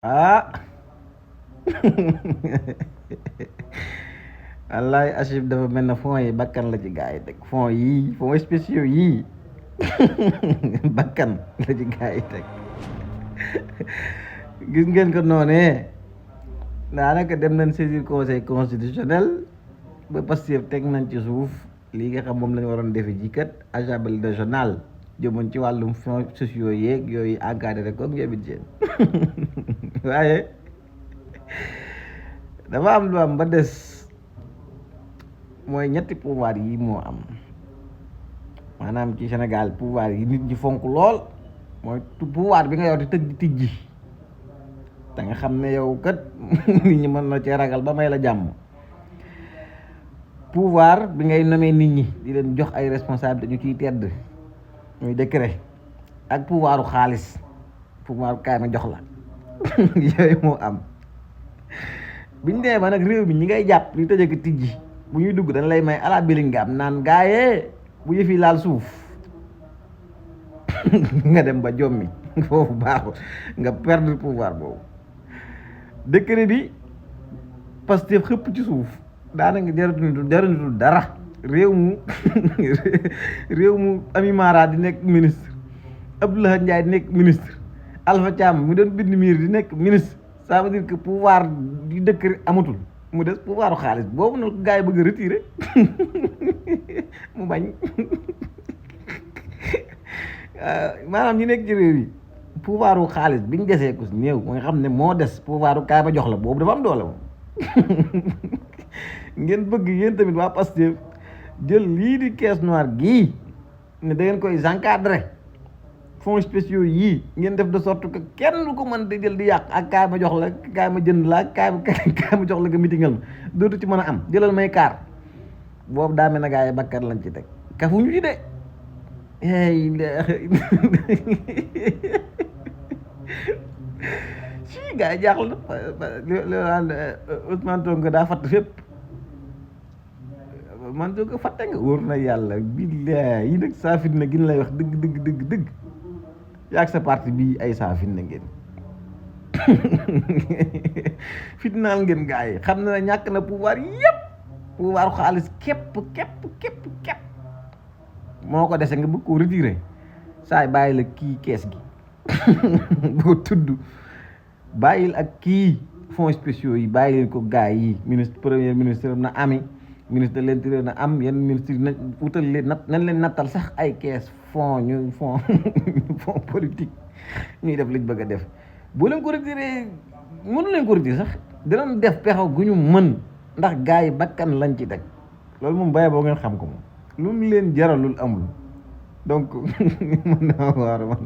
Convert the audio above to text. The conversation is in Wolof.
ah wallaay Achib dafa mel ne fonds yi bakkan la ci gaa yi teg fonds yii fonds spéciaux yii bakkan la ci gaa yi teg gis ngeen ko noonee daanaka dem nañ saisir conseil constitutionnel ba Pastef teg nañ ci suuf lii nga xam moom la ñu waroon defe ji kat assemblée nationale jëmoon ci wàllum fonds sociaux yeeg yooyu encadré ko njëbit seen waaye dafa am lu am ba des mooy ñetti pouvoir yi moo am maanaam ci Sénégal pouvoir yi nit ñi fonk lool mooy pouvoir bi nga yor di tëj di tijji te nga xam ne yow kat nit ñi mën na cee ragal ba may la jàmm pouvoir bi ngay nommer nit ñi di leen jox ay responsabilité ñu ciy tedd muy décret ak pouvoiru xaalis pouvoir kaay ma jox la yooyu moo am biñ dee ba nag réew mi ñi ngay jàpp li tëj ak tijji bu ñuy dugg dañ lay may ala biling nga am naan gaayee bu yëfi laal suuf nga dem ba jommi foofu baaxul nga perdre pouvoir boobu décret bi Pastef xëpp ci suuf daanaka jaratuñu dara réew mu réew mu Ami Mara di nekk ministre Abdoulaye Ndiaye di nekk ministre Alpha Thiam mu doon bind miir di nekk ministre ça veut dire que pouvoir di décret amatul mu des pouvoiru xaalis boobu nag ko gars yi bëgg a retirer mu bañ maanaam ñi nekk ci réew yi pouvoiru xaalis biñ desee ko si néew nga xam ne moo des pouvoiru kaay ma jox la boobu dafa am doole moom ngeen bëgg yéen tamit waa Pastef jël lii di caisse noire gii ne da ngeen koy encadrer fonds spéciaux yii ngeen def de sorte que kenn du ko mën di jël di yàq ak kaay ma jox la kaay ma jënd la kaay ma jox la nga mitingal ma dootu ci mën a am jëlal may kaar boobu daa mel na gaa yi bakkat lañ ci teg kafuñu ci de si gaa yi jaaxal na Ousmane Sonko daa fatt fépp man soo ko fàtte nga wóor na yàlla billaay yi nag saafin na gin lay wax dëgg yaag sa parti bii ay saafin na ngeen fitnaal ngeen gaa yi xam na ñàkk na pouvoir yépp pouvoir xaalis képp moo ko dese nga bëgg koo retiré saay bàyyi la kii kees gi boo tudd bàyyil ak kii fonds spéciaux yi bàyyi leen ko gaa yi ministre premier ministre na ami ministre de l'intérieur na am yenn ministre yi na utal leen nañ leen nattal sax ay kees fonds ñu fonds fonds politique ñuy def liñ bëgg a def boo leen ko retiré mënu leen ko retiré sax dinañ def pexew gu ñu mën ndax gaa yi bakkan lañ ci teg loolu moom bàyyi boo ngeen xam ko moom lu mu leen jaralul amul donc mën naa waar man